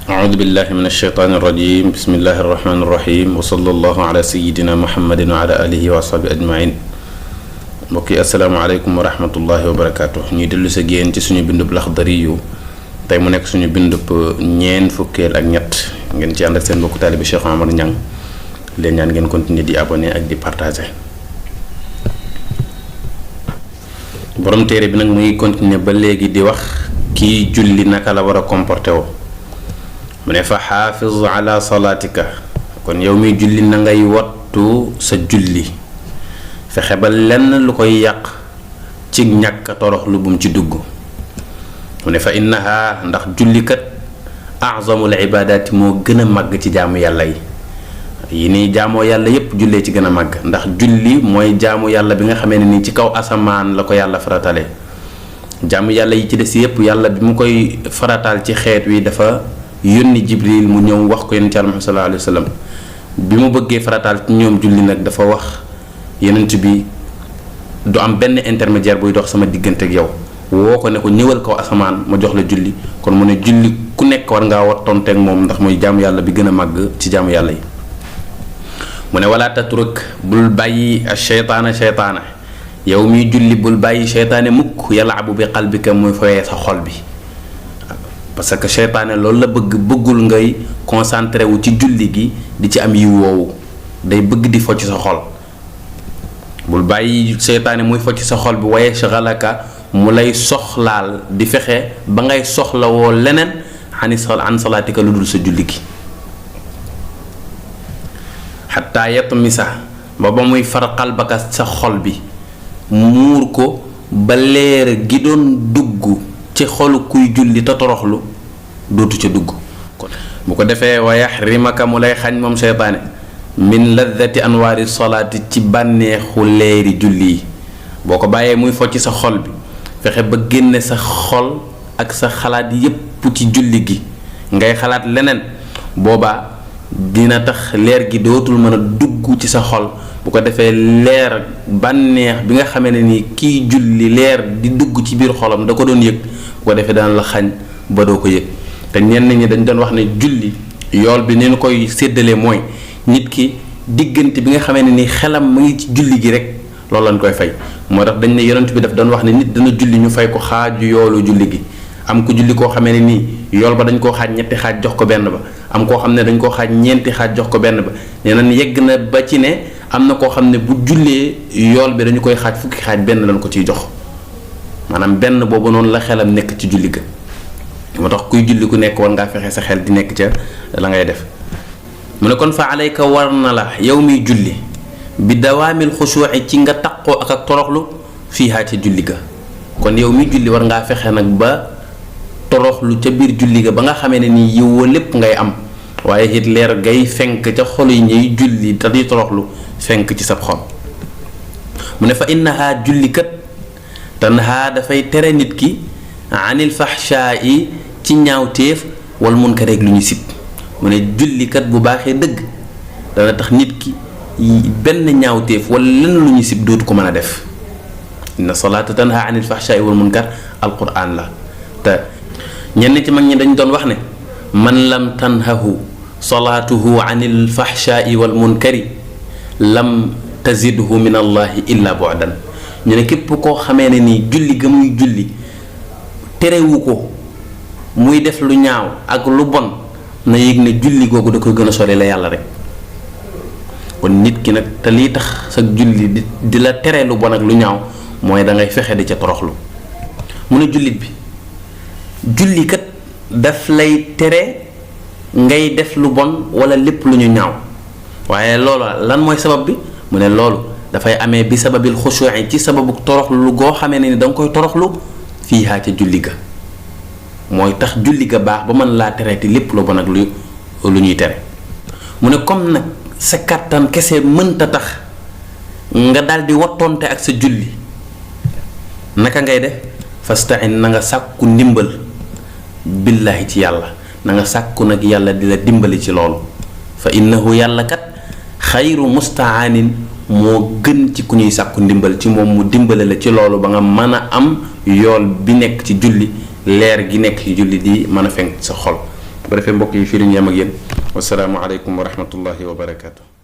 أعوذ بالله من الشيطان الرجيم بسم الله الرحمن الرحيم وصلى الله على سيدنا محمد وعلى آله وصحبه أجمعين mbokki asalaamaaleykum wa rahmatullahi wa barakaatu ñuy dellu sa génn ci suñu bindub Laxdari yu tey mu nekk suñu bindub ñeen fukkeel ak ñett ngeen ci ànd ak seen mbokku taalibi Cheikh Omar Niang leen ñaan ngeen continuer di abonné ak di partager borom téere bi nag mu ngi continuer ba léegi di wax kii julli naka la war a comporté woo mu ne fa xaafiz ala salaatika kon yow mi julli na ngay wattu sa julli fexe ba lenn lu koy yàq ci ñàkk torox lu bum ci dugg mu ne fa innaha ndax jullikat azamul ibadaati moo gën a màgg ci jaamu yàlla yi nii jaamoo yàlla yépp jullee ci gën a màgg ndax julli mooy jaamu yàlla bi nga xamee ne nii ci kaw asamaan la ko yàlla faratale jaamu yàlla yi ci des yépp yàlla bi mu koy farataal ci xeet wi dafa yónni Jibril mu ñëw wax ko yonent Yàlla sallallahu alayhi wa sallam bi mu bëggee farataal ci ñoom julli nag dafa wax yonent bi du am benn intermédiaire buy dox sama diggante ak yow woo ko ne ko ñëwal kaw asamaan ma jox la julli kon mu ne julli ku nekk war ngaa wattonteeg moom ndax mooy jaamu yàlla bi gën a màgg ci jaamu yàlla yi mu ne wala tatruk bul bàyyi seytaana yow miy julli bul bàyyi seytaane mukk yalaabu bi qalbika muy foyee sa xol bi parce que seytaane loolu la bëggul ngay concentré wu ci julli gi di ci am yiw woowu day bëgg di fo ci sa xol bul bàyyi seytaane muy fo ci sa xol bi waaye shaghalaka mu lay soxlaal di fexe ba ngay soxla woo leneen an salaatika lu dul sa julli gi xataa yatmisa ba muy far qalbaka sa xol bi muur ko ba leer gi doon dugg ci xolu kuy julli te toroxlu dootu ca dugg bu ko defee wa yaxrimaka mu lay xañ moom seytaane min ladati anwaari solaati ci bànneexu leeri julli yi boo ko bàyyee muy fo ci sa xol bi fexe ba génne sa xol ak sa xalaat yépp ci julli gi ngay xalaat leneen boobaa dina tax leer gi dootul mën a dugg ci sa xol bu ko defee leer bànneex bi nga xamee ne ni kiy julli leer di dugg ci biir xolam da ko doon yëg bu ko defee dana la xañ ba doo ko yëg te ñenn ñi dañ doon wax ne julli yool bi ni ñu koy séddalee mooy nit ki diggante bi nga xamee ne ni xelam mu ngi ci julli gi rek loolu lañ koy fay moo tax dañ ne yonent bi daf doon wax ne nit dana julli ñu fay ko xaaju yoolu julli gi am ko julli koo xamee ne nii yool ba dañ koo xaaj ñetti xaaj jox ko benn ba am koo xam ne dañ koo xaaj ñeenti xaaj jox ko benn ba nee nañ yegg na ba ci ne am na koo xam ne bu jullee yool bi dañu koy xaaj fukki xaaj benn lañ ko ciy jox maanaam benn boobu noonu la xelam nekk ci julli ga moo tax kuy julli ku nekk war ngaa fexe sa xel di nekk ca la ngay def mu ne kon fa alayka war na la yow miy julli bi dawaamil xushuuci ci nga taqoo ak toroxlu fiihaa ca julli ga kon yow miy julli war ngaa fexe nag ba toroxlu ca biir julli ga ba nga xamee ne nii yiwoo lépp ngay am waaye it leer gay fenk ca xol yi ñuy julli te di toroxlu fenk ci sab xol mu ne fa innaha jullikat tanha dafay tere nit ki anil fahshaa'i ci ñaawteef wal munkar rek lu ñu sib mu ne jullikat bu baaxee dëgg dana tax nit ki benn ñaawteef wala lenn lu ñu sib dootu ko mën a def inna salaata tanha anil fahshaa'i wal munkar alquran la te ñenn ci mag ñi dañ doon wax ne man lam tanhahu salaatuhu anil fahshaa'i wal munkari lam tazidhu min allahi illa bu'dan ñu ne képp koo xamee ne nii julli ga muy julli terewu ko muy def lu ñaaw ak lu bon na yëg ne julli googu da koy gën a sori la yàlla rek kon nit ki nag te lii tax sa julli di la tere lu bon ak lu ñaaw mooy da ngay fexe di ca toroxlu mu ne jullit bi julli kat daf lay tere ngay def lu bon wala lépp lu ñu ñaaw waaye loolu lan mooy sabab bi mu ne loolu dafay amee bi sababil xushuu'i ci sababu toroxlu lu goo xamee ne ni da nga koy toroxlu fiihaa ca julli ga mooy tax julli ga baax ba mën laa tereeti lépp lu bon ak lu ñuy tere mu ne comme nag sa kàttan kese mënta tax nga daldi wattonte ak sa julli naka ngay def fasta'in na nga sàkku ndimbal billaahi ci yàlla na nga sàkku nag yàlla di la dimbali ci loolu fa innahu yàlla kat xayru mustaanin moo gën ci ku ñuy sàkku ndimbal ci moom mu dimbale la ci loolu ba nga mën a am yool bi nekk ci julli leer gi nekk ci julli di mën a fenk sa xol bu ko defee mbokk yi fii la ñu yem ak yéen wasalaamualeykum wa rahmatullahi wa barakaatu.